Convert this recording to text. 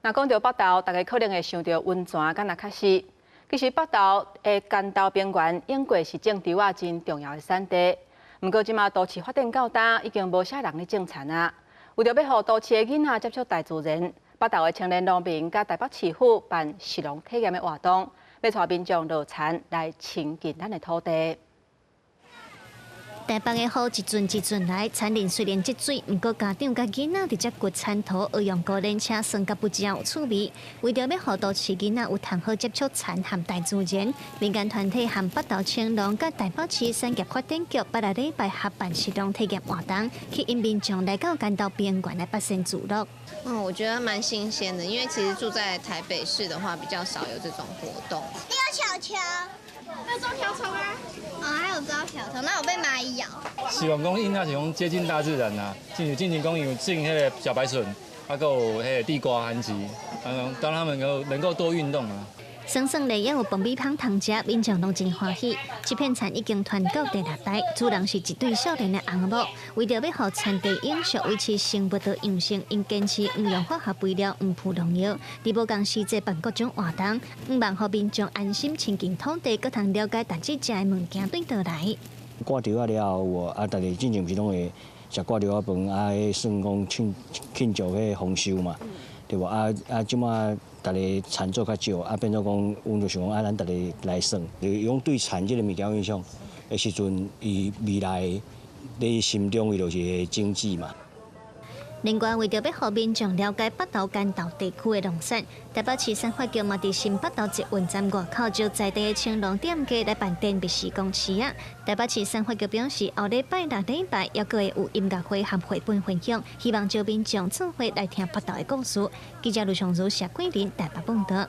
若講著北投，大家可能會想著溫泉，敢若較是。其實北投的間投平原，湧過是種稻仔真重要的產地。毋過這馬都市發展到今，已經無啥人咧種田啊。為著欲予都市的囡仔接觸大自然，北投的青年農民佮台北市府辦食農體驗的活動，欲帶民眾落田來親近咱的土地。台北的雨一陣一陣來，田林雖然積水，毋過家長佮囡仔佇遮掘田土，學用孤輪車耍甲不真有趣味。為著欲予都市囡仔有通好接觸田和大自然，民間團體和北投青農佮台北市產業發展局八个禮拜合辦食農體驗活動，吸引民眾來到間投平原來發現自樂。嗯，我覺得蠻新鮮的，因為其實住在台北市的話，比較少有這種活動。你有巧巧，有抓瓢蟲啊？哦，還有抓瓢蟲，那有被螞蟻咬。希望講囡仔是講接近大自然啊，進前進前講有種彼个小白筍，啊，閣有彼个地瓜、番薯，啊，當他們能夠多運動啊。耍耍咧，也有爆米香通食，民眾攏真歡喜。這片田已經傳到第六代，主人是一對少年的翁某。為著欲予田地永續維持生物多樣性，𪜶堅持毋用化學肥料、毋噴農藥，佇無仝時節辦各種活動，向望予民眾安心親近土地，閣通了解逐日食的物件對佗來。割稻仔了後有無啊？逐家進前毋是攏會食割稻仔飯啊？彼算講慶慶祝彼豐收嘛，對無？啊啊，這馬逐家田做較少，啊變做講，阮就想講啊，咱逐家來耍，就是講對田這个物件有影響的時陣，伊未來佇心中伊就是會種子嘛。另外，為著欲予民眾了解北投間投地區的農產，台北市產發局嘛佇新北投捷運站外口招在地的青農店家來辦甜蜜時光市仔。台北市產發局表示，後禮拜六禮拜猶閣會有音樂會和繪本分享，希望招民眾做伙來聽北投的故事。記者盧松如、謝桂林台北報道。